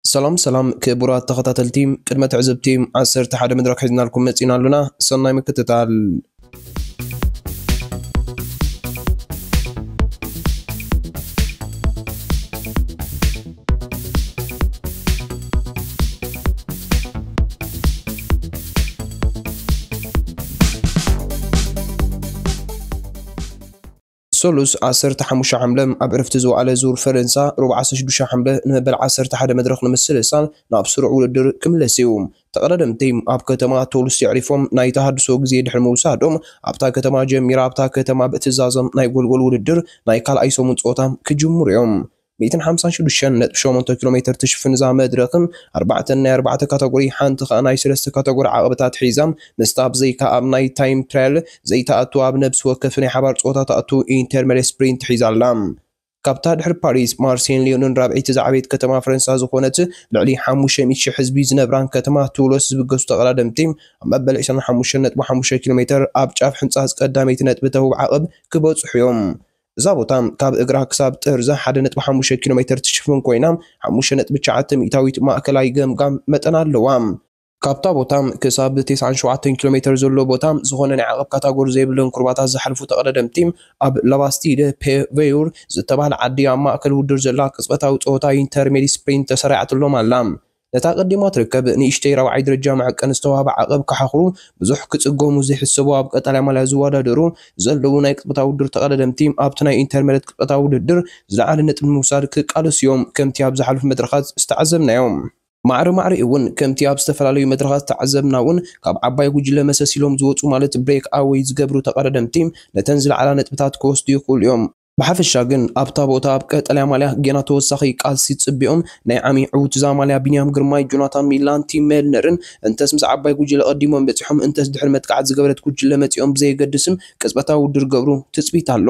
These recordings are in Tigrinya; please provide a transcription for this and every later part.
ሰላም ሰላም ክቡራት ተኸታተልቲ፣ ቅድመ ትዕዝብቲ ዓሰርተ ሓደ መድረኽ ሒዝናልኩም መጺና ኣሉና። ሰናይ ምክትታል። ሰሉስ ዓሰርተ ሓሙሽተ ሓምለ ኣብ ዕርፍቲ ዝወዓለ ዙር ፈረንሳ፣ ሮብዓ ዓሰርተ ሽዱሽተ ሓምለ ንመበል ዓሰርተ ሓደ መድረኽ ንምስልሳል ናብ ስሩዕ ውድድር ክምለስ እዩ። ተቐዳደምቲ ኣብ ከተማ ቶልስ የዕሪፎም ናይ ተሃድሶ ግዜ ድሕሪ ምውሳዶም፣ ኣብታ ከተማ ጀሚራ ኣብታ ከተማ ብእትዛዞም ናይ ጎልጎል ውድድር ናይ ካልኣይ ሰሙን ጸወታ ክጅምሩ እዮም። ሚእትን ሓምሳን ሽዱሽተን ነጥቢ ሸሞንተ ኪሎ ሜትር ትሽፍን እዛ መድረኽን ኣርባዕተን ናይ ኣርባዕተ ካተጎሪ ሓንቲ ኸኣ ናይ ሰለስተ ካተጎሪ ዓቐብታት ሒዛ ምስታ ብዘይካ ኣብ ናይ ታይም ትራያል ዘይተኣቱ ኣብ ነብሲ ወከፍ ናይ ሓባር ጸወታ ተኣቱ ኢንተርሜዲየት ስፕሪንት ሒዛ ኣላ። ካብታ ድሕሪ ፓሪስ፣ ማርሴይን ሊዮንን ራብዐይቲ ዝዓበየት ከተማ ፈረንሳ ዝኾነት ልዕሊ ሓሙሽተ ሚእቲ ሺሕ ህዝቢ ዝነብራን ከተማ ቱሎስ ዝብገሱ ተቐዳደምቲ ኣብ መበል ዕስራን ሓሙሽተን ነጥቢ ሓሙሽተ ኪሎ ሜትር ኣብ ጫፍ ሕንጻጽ ቀዳመይቲ ነጥቢ ተውብ ዓቐብ ክበጽሑ እዮም። እዛ ቦታ ካብ እግራ ክሳብ ጥርዛ ሓደ ነጥቢ ሓሙሽተ ኪሎ ሜትር ትሽፍን ኮይና ሓሙሽተ ነጥቢ ትሽዓተ ሚእታዊት ማእከላይ ገምጋም መጠን ኣለዋ። ካብታ ቦታ ክሳብ ተስዓን ሸውዓተን ኪሎ ሜትር ዘሎ ቦታ ዝኾነ ናይ ዓቐብ ካታጎሪ ዘይብለን ኩርባታት ዝሓልፉ ተቐዳደምቲ ኣብ ላባስቲድ ፔቬዩር ዝተባህለ ዓዲ ኣብ ማእከል ውድድር ዘላ ቅጽበታዊ ጸወታ ኢንተርሜዲ ስፕሪንት ተሰሪዓትሎም ኣላ። ነታ ቀዲማ ትርከብ ንእሽተይ ራብዓይ ደረጃ መዐቀኒ ዝተዋህበ ዓቐብ ክሓኽሩ ብዙሕ ክጽገሙ ዘይሕሰቡ ኣብ ቀጠልያ ማልያ ዝወዳደሩ ዘለዉ ናይ ቅጽበታዊ ውድድር ተቐዳደምቲ ኣብቲ ናይ ኢንተርሜዲየት ቅጽበታዊ ውድድር ዝለዓለ ነጥቢ ንምውሳድ ክቃለሱ እዮም፣ ከምቲ ኣብ ዝሓለፉ መድረኻት ዝተዓዘብናዮ። ማዕረ ማዕሪኡ እውን ከምቲ ኣብ ዝተፈላለዩ መድረኻት ዝተዓዘብና እውን ካብ ዓባይ ጉጅለ መሰስ ኢሎም ዝወፁ ማለት ብሬክ ኣወይ ዝገብሩ ተቐዳደምቲ ነተን ዝለዓላ ነጥብታት ክወስዱ ይኽእሉ እዮም። ብሓፈሻ ግን ኣብታ ቦታ ኣብ ቀጠልያ ማልያ ጌና ተወሳኺ ቃልሲ ጽቢኦም ናይ ዓሚ ዕውት እዛ ማልያ ቢንያም ግርማይ፣ ጆናታን ሚላን፣ ቲም ሜልነርን እንተስ ምስ ዓባይ ጉጅለ ቀዲሞም በጺሖም እንተስ ድሕሪ መጥቃዕቲ ዝገበረት ጉጅለ መጺኦም ብዘየገድስም ቅጽበታዊ ውድድር ገብሩ ትጽቢት ኣሎ።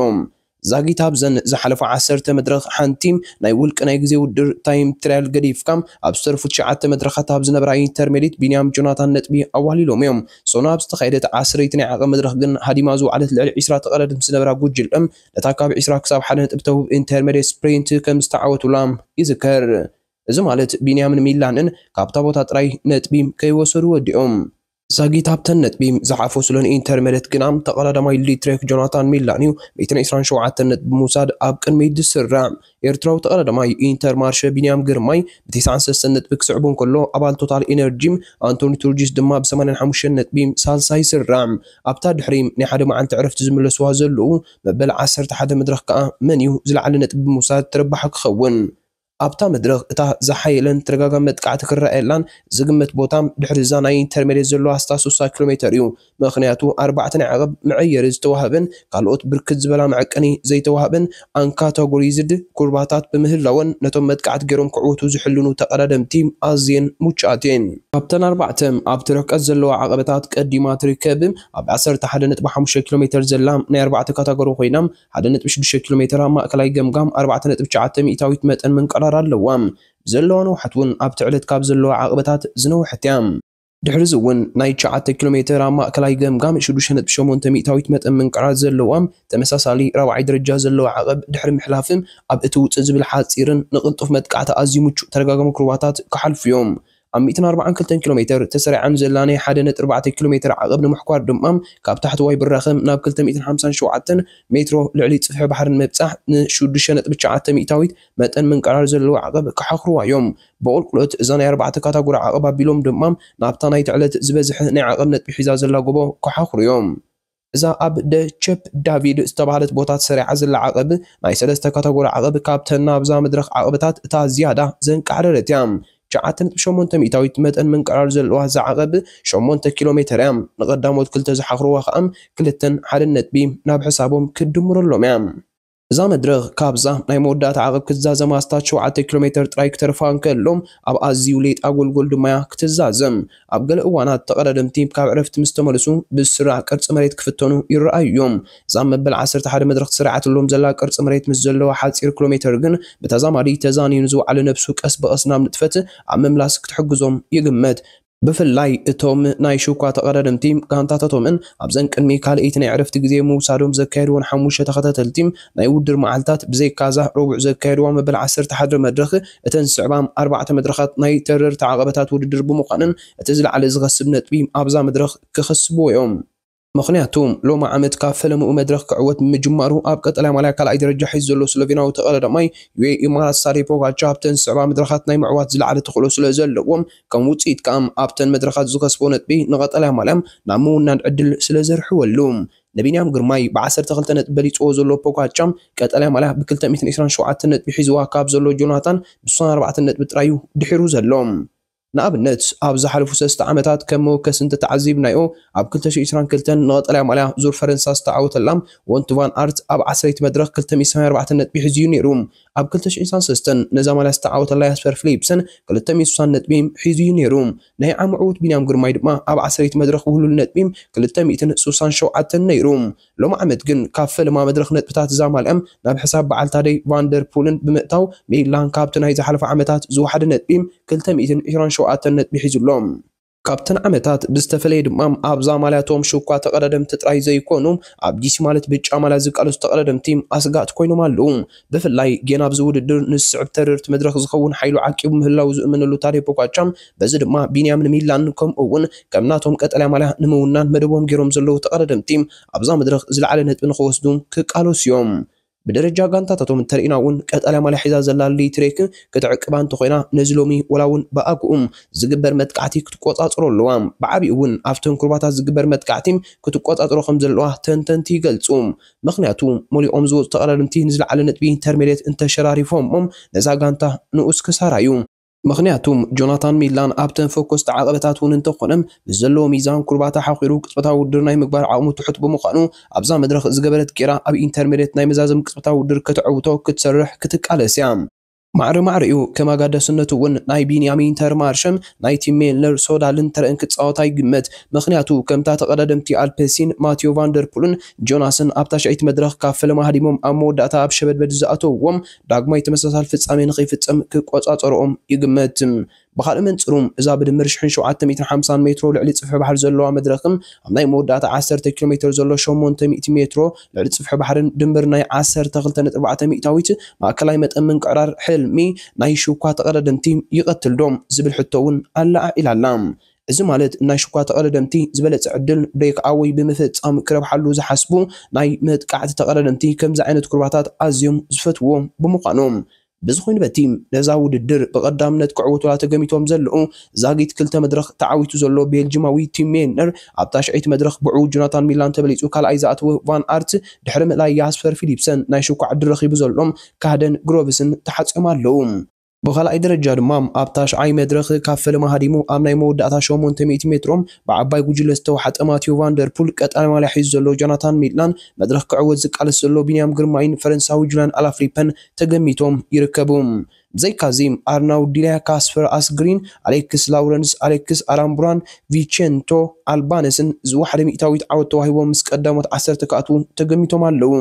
ዛጊት ኣብዘን ዝሓለፉ ዓሰርተ መድረኽ ሓንቲ ናይ ውልቂ ናይ ግዜ ውድድር ታይም ትራያል ገዲፍካ ኣብ ዝተረፉ ትሽዓተ መድረኻት ኣብ ዝነበራ ኢንተርሜዲት ቢንያም ጆናታን ነጥቢ ኣዋህሊሎም እዮም። ሶና ኣብ ዝተኻየደት ዓሰርይቲ ናይ ዓቐብ መድረኽ ግን ሃዲማ ዝወዓለት ልዕሊ ዒስራ ተቐዳደምቲ ዝነበራ ጉጅለ ነታ ካብ ዒስራ ክሳብ ሓደ ነጥቢ ተውህብ ኢንተርሜዲየት ስፕሪንት ከም ዝተዓወቱላ ይዝከር። እዚ ማለት ቢንያምን ሚላንን ካብታ ቦታ ጥራይ ነጥቢ ከይወሰዱ ወዲኦም። ዛጊት ኣብተን ነጥቢ ዝሓፈሱለን ኢንተርሜዲየት ግና ተቐዳዳማይ ሊትሬክ ጆናታን ሚላን እዩ። ሚእትን ዕስራን ሸውዓተን ነጥቢ ብምውሳድ ኣብ ቅድሚት ዝስራዕ ኤርትራዊ ተቐዳዳማይ ኢንተርማርሸ ቢንያም ግርማይ ብተስዓን ሰለስተን ነጥቢ ክስዕቡ እንከሎ፣ ኣባል ቶታል ኢነርጂ ኣንቶኒ ቱርጂስ ድማ ብሰማንያን ሓሙሽተን ነጥቢ ሳልሳይ ይስራዕ። ኣብታ ድሕሪ ናይ ሓደ መዓልቲ ዕረፍቲ ዝምለስዋ ዘለዉ መበል ዓሰርተ ሓደ መድረኽ ከኣ መን እዩ ዝለዓለ ነጥቢ ብምውሳድ ተረባሒ ክኸውን? ኣብታ መድረኽ እታ ዝሓየለን ተደጋጋሚ መጥቃዕቲ ክረኣየላን ዝግመት ቦታ ድሕሪ እዛ ናይ ኢንተርሜዲየት ዘለዋ ኣስታት ስሳ ኪሎ ሜተር እዩ። ምኽንያቱ ኣርባዕተ ናይ ዓቐብ መዐየሪ ዝተዋህበን ካልኦት ብርክት ዝበላ መዐቀኒ ዘይተዋህበን ኣንካታጎሪዝድ ኩርባታት ብምህላወን ነቶም መጥቃዕቲ ገይሮም ክዕወቱ ዝሕልኑ ተቐዳደምቲ ኣዝየን ሙቹኣት እየን። ካብተን ኣርባዕተ ኣብቲ ርሕቀት ዘለዋ ዓቐበታት ቀዲማ ትርከብ። ኣብ ዓሰርተ ሓደ ነጥቢ ሓሙሽተ ኪሎ ሜተር ዘላ ናይ ኣርባዕተ ካታጎሪ ኮይና ሓደ ነጥቢ ሽዱሽተ ኪሎ ሜተር ኣብ ማእከላይ ገምጋም ኣርባዕተ ነጥቢ ትሽዓተ ሚእታዊት መጠን ምንቅራር ኣለዋ። ብዘለዋ ነውሓት እውን ኣብቲ ዕለት ካብ ዘለዋ ዓቕበታት ዝነውሐት እያ። ድሕሪዚ እውን ናይ ትሽዓተ ኪሎ ሜተር ኣብ ማእከላይ ገምጋም ሽዱሽተ ነጥቢ ሸሞንተ ሚእታዊት መጠን ምንቅራር ዘለዋ ተመሳሳሊ ራብዓይ ደረጃ ዘለዋ ዓቐብ ድሕሪ ምሕላፍ ኣብ እቲ ውጽእ ዝብል ሓጺርን ንቕልጡፍ መጥቃዕቲ ኣዝዩ ምቹእ ተደጋጋሚ ኩርባታት ክሓልፉ እዮም። ኣብ ሚእትን ኣርባዓን ክልተን ኪሎ ሜተር ተሰሪዓን ዘላ ናይ ሓደ ነጥቢ ኣርባዕተ ኪሎ ሜተር ዓቐብ ንምሕኳር ድማ ካብ ታሕተዋይ ብራኸ ናብ ክልተ ሚእትን ሓምሳን ሸውዓተን ሜትሮ ልዕሊ ጽፍሒ ባሕሪ ንምብጻሕ ንሽዱሽተ ነጥቢ ትሽዓተ ሚእታዊት መጠን ምንቅራር ዘለዎ ዓቐብ ክሓኽርዋ እዮም። ብቑልቁለት እዛ ናይ ኣርባዕተ ካታጎሪ ዓቐብ ኣቢሎም ድማ ናብታ ናይቲ ዕለት ዝበዝሐ ናይ ዓቐብ ነጥቢ ሒዛ ዘላ ጎቦ ክሓኽሩ እዮም። እዛ ኣብ ደ ቸፕ ዳቪድ ዝተባህለት ቦታ ተሰሪዓ ዘላ ዓቐብ ናይ ሰለስተ ካታጎሪ ዓቐብ ካብተን ናብዛ መድረኽ ዓቐብታት እታ ዝያዳ ዘንቃዕረረት እያ። ትሽዓተ ነጥቢ ሸሞንተ ሚእታዊት መጠን ምንቅራር ዘለዋ እዛ ዓቐብ ሸሞንተ ኪሎ ሜተር እያ። ንቐዳሞት ክልተ ዝሓኽርዋ ከኣ ክልተን ሓደን ነጥቢ ናብ ሕሳቦም ክድምረሎም እያ። እዛ መድረኽ ካብዛ ናይ መወዳእታ ዓቐብ ክትዛዘም ኣስታት ሸውዓተ ኪሎ ሜተር ጥራይ ክተርፋ እንከሎ፣ ኣብ ኣዝዩ ሌጣ ጎልጎል ድማ እያ ክትዛዘም። ኣብ ገለ እዋናት ተቐዳደምቲ ካብ ዕረፍቲ ምስ ተመልሱ ብስራዕ ቅርጺ መሬት ክፍተኑ ይረኣዩ እዮም። እዛ መበል ዓሰርተ ሓደ መድረኽ ተሰሪዓትሎም ዘላ ቅርጺ መሬት ምስ ዘለዋ ሓጺር ኪሎ ሜተር ግን ብተዛማዲ ተዛንዩ ንዝወዓለ ነብሱ ቀስ ብቐስ ናብ ንጥፈት ኣብ ምምላስ ክትሕግዞም ይግመት። ብፍላይ እቶም ናይ ሽኳ ተቐዳደምቲ ጋንታታቶምን ኣብዘን ቅድሚ ካልኣይቲ ናይ ዕረፍቲ ግዜ ምውሳዶም ዘካየድዎን ሓሙሽተ ተኸታተልቲ ናይ ውድድር መዓልታት ብዘይካዛ ረቡዕ ዘካየድዋ መበል ዓሰርተ ሓደ መድረኽ እተን ዝስዕባ ኣርባዕተ መድረኻት ናይ ተረርቲ ዓቐበታት ውድድር ብምዃንን እቲ ዝለዓለ ዝኸስብ ነጥቢ ኣብዛ መድረኽ ክኸስብዎ እዮም። ምኽንያቱ ሎሚ ዓመት ካብ ፈለምኡ መድረኽ ክዕወት ምጅማሩ ኣብ ቀጠልያ ማልያ ካልኣይ ደረጃ ሒዙ ዘሎ ስሎቬናዊ ተቐዳዳማይ ዩኤ ኢማራት ሳዴ ፖጋቻ ኣብተን ዝስዕባ መድረኻት ናይ ምዕዋት ዝለዓለ ተኽእሎ ስለ ዘለዎም ከም ውፅኢት ከኣ ኣብተን መድረኻት ዝኸስቦ ነጥቢ ንቐጠልያ ማልያ ናብ ምውናን ዕድል ስለ ዘርሕወሉ ንቢንያም ግርማይ ብ12 ነጥቢ በሊፅዎ ዘሎ ፖጋቻ ቀጠልያ ማልያ ብ227 ነጥቢ ሒዝዋ ካብ ዘሎ ጆናታን ብ64 ነጥቢ ጥራዩ ድሒሩ ዘሎ። ንኣብነት ኣብ ዝሓለፉ ሰለስተ ዓመታት ከም መወከሲ እንተተዓዚብናዮ ኣብ 2022 ንቐጠልያ ማልያ ዙር ፈረንሳ ዝተዓወተላ ወንት ቫን ኣርት ኣብ ዓሰርተ መድረኽ 284 ነጥቢ ሒዙ እዩ ነይሩ። ኣብ 2023 ነዛ ማልያ ዝተዓወተላ ያስፐር ፊሊፕሰን 260 ነጥቢ ሒዙ እዩ ነይሩ። ናይ ዓመ ዕዉት ቢንያም ግርማይ ድማ ኣብ ዓሰርተ መድረኽ ውህሉል ነጥቢ 267 ነይሩ። ሎሚ ዓመት ግን ካብ ፈለማ መድረኽ ነጥብታት እዛ ማልያ ናብ ሕሳብ በዓልታ ደይ ቫንደርፑልን ብምእታው ሚላን ካብቲ ናይ ዝሓለፈ ዓመታት ዝወሓደ ነጥቢ 227 ነጥቢ ሒዙ ኣሎ። ካብተን ዓመታት ብዝተፈለየ ድማ ኣብዛ ማልያ እቶም ሽኳ ተቐዳደምቲ ጥራይ ዘይኮኑ ኣብ ዲሲ ማለት ብጫ ማልያ ዝቃለሱ ተቐዳደምቲ ኣስጋእቲ ኮይኖም ኣለዉ። ብፍላይ ጌና ኣብዚ ውድድር ንዝስዕብ ተረርቲ መድረኽ ዝኸውን ሓይሉ ዓቂቡ ምህላው ዝእመነሉ ታዴ ፖጋቻ በዚ ድማ ቢንያምን ሚላን ከምኡ እውን ከም ናቶም ቀጠልያ ማልያ ንምውናን መደቦም ገይሮም ዘለዉ ተቐዳደምቲ ኣብዛ መድረኽ ዝለዓለ ነጥቢ ንኽወስዱ ክቃለሱ እዮም። ብደረጃ ጋንታታቶም እንተርኢና እውን ቀጠልያ ማልያ ሒዛ ዘላ ሊትሬክ ክትዕቅባ እንተኾይና ነዚ ሎሚ ወላ እውን ብኣግኡ ዝግበር መጥቃዕቲ ክትቆጻጽሮ ኣለዋ። ብዓቢኡ እውን ኣብተን ኩርባታት ዝግበር መጥቃዕቲ ክትቆጻጽሮ ከም ዘለዋ ተንተንቲ ይገልጹ። ምኽንያቱ መሊኦም ዝወፁ ተቐዳደምቲ ንዝለዓለ ነጥቢ ኢንተርሜድየት እንተሸራሪፎሞም ነዛ ጋንታ ንኡስ ክሳራ እዩ። ምኽንያቱ ጆናታን ሚላን ኣብተን ፈኮስቲ ዓቐበታት እውን እንተኾነ ምስ ዘለዎ ሚዛን ኩርባታ ሓኺሩ ቅጽበታዊ ውድድር ናይ ምግባር ዓቕሙ ትሑት ብምዃኑ ኣብዛ መድረኽ ዝገበረት ጌራ ኣብ ኢንተርሜድየት ናይ መዛዘም ቅጽበታዊ ውድድር ከተዕውቶ ክትሰርሕ ክትቃለስ እያ። ማዕረ ማዕረኡ ከም ኣጋዳስነቱ እውን ናይ ቢንያሚን ተርማርሸም ናይ ቲም ሜልነር ሶዳልን ተረእን ክጻወታ ይግመት። ምኽንያቱ ከምታ ተቐዳደምቲ ኣልፔሲን ማቴዮ ቫንደርፑልን ጆናስን ኣብታ ሻይቲ መድረኽ ካብ ፈለማ ሃዲሞም ኣብ መወዳእታ ኣብ ሸበድበድ ዝኣተውዎም ዳግማይ ተመሳሳሊ ፍጻሜ ንኸይፍጸም ክቆጻጸርኦም ይግመት። ብኻልእ መንጽሩ እዛ ብድምር ሽሕን ሸውዓተ ሚእትን ሓምሳን ሜትሮ ልዕሊ ጽፍሒ ባሕሪ ዘለዋ መድረኽን ኣብ ናይ መወዳእታ ዓሰርተ ኪሎ ሜትር ዘሎ ሸሞንተ ሚእቲ ሜትሮ ልዕሊ ጽፍሒ ባሕርን ድምር ናይ ዓሰርተ ክልተ ነጥቢ ኣርባዕተ ሚእታዊት ማእከላይ መጠን ምንቅዕራር ሕልሚ ናይ ሽኳ ተቐዳደምቲ ይቐትል ዶ ዝብል ሕቶ እውን ኣለዓዒላ ኣላ። እዚ ማለት ናይ ሽኳ ተቐዳደምቲ ዝበለጸ ዕድል ብሬክ ኣወይ ብምፍጻም ክረብሓሉ ዝሓስቡ ናይ መጥቃዕቲ ተቐዳደምቲ ከምዚ ዓይነት ኩርባታት ኣዝዮም ዝፈትዎ ብምዃኖም ብዝኾይኑ በቲ ነዛ ውድድር ብቐዳምነት ክዕወቱላ ተገሚቶም ዘለዉ ዛጊት ክልተ መድረኽ ተዓዊቱ ዘሎ ቤልጅማዊ ቲም ሜልነር ኣብ ታሽዐይቲ መድረኽ ብዕዉ ጆናታን ሚላን ተበሊጹ ካልኣይ ዝኣተወ ቫን ኣርት ድሕሪ ምእላይ ያስፐር ፊሊፕሰን ናይ ሽኳዕ ዕድል ረኺቡ ዘሎ ካህደን ግሮቭስን ተሓጽዮም ኣለዉ። ብኻልኣይ ደረጃ ድማ ኣብ ታሽዓይ መድረኽ ካብ ፈለማ ሃዲሙ ኣብ ናይ መወዳእታ ሸሞንተ ሚእቲ ሜትሮ ብዓባይ ጉጅለ ዝተወሓጠ ማቴዮ ቫንደርፑል ቀጠልያ ማልያ ሒዙ ዘሎ ጆናታን ሚላን መድረኽ ክዕወት ዝቃለስ ዘሎ ቢንያም ግርማይን ፈረንሳዊ ጁልያን ኣላፍሊፐን ተገሚቶም ይርከቡ። ብዘይካዚ ኣርናውድ ዲልያ፣ ካስፐር ኣስግሪን፣ ኣሌክስ ላውረንስ፣ ኣሌክስ ኣራምቡራን ቪቸንቶ ኣልባነስን ዝወሓደ ሚእታዊት ዓወት ተዋሂቦም ምስ ቀዳሞት ዓሰርተ ክኣትዉ ተገሚቶም ኣለዉ።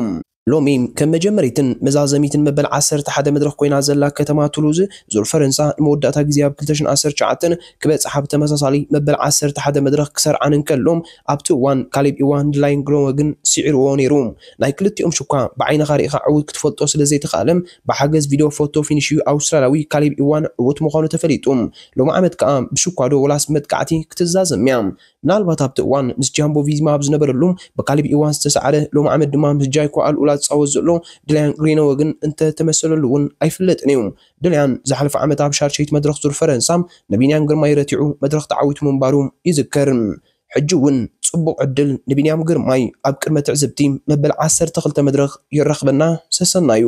ሎሚ ከም መጀመሪትን መዛዘሚትን መበል ዓሰርተ ሓደ መድረኽ ኮይና ዘላ ከተማ ቱሉዝ ዙር ፈረንሳ ንመወዳእታ ግዜ ኣብ ክልተ ሽሕን ዓሰርተ ትሽዓተን ክበጽሓ ብተመሳሳሊ መበል ዓሰርተ ሓደ መድረኽ ክሰርዓን እንከሎ ኣብቲ እዋን ካሌብ ኢዋን ድላይን ግሮወግን ስዒርዎ ነይሩ። ናይ ክልቲኦም ሽኳ ብዓይንኻ ርኢኻ ዕዉት ክትፈልጦ ስለ ዘይተኻእለ ብሓገዝ ቪድዮ ፎቶ ፊኒሽ ዩ ኣውስትራልያዊ ካሌብ ኢዋን ዕዉት ምዃኑ ተፈሊጡ። ሎሚ ዓመት ከኣ ብሽኳዶ ወላስ ብመጥቃዕቲ ክትዛዘም እያ። ምናልባት ኣብቲ እዋን ምስ ጃምቦ ቪዝማ ኣብ ዝነበረሉ ብካሊብ ኢዋን ዝተሰዓረ ሎም ዓመት ድማ ምስ ጃይኮ ኣልኡላ ዝጻወት ዘሎ ድላያን ግሪኖወግን እንተተመሰለሉ እውን ኣይፍለጥን እዩ። ድላያን ዝሓለፈ ዓመት ኣብ ሻርሸይት መድረኽ ዙር ፈረንሳ ንቢንያም ግርማይ ረቲዑ መድረኽ ተዓዊቱ ምንባሩ ይዝከር። ሕጂ እውን ጽቡቕ ዕድል ንቢንያም ግርማይ ኣብ ቅድመ ትዕዝብቲ መበል ዓሰርተ ክልተ መድረኽ የራኽበና። ሰሰናዩ።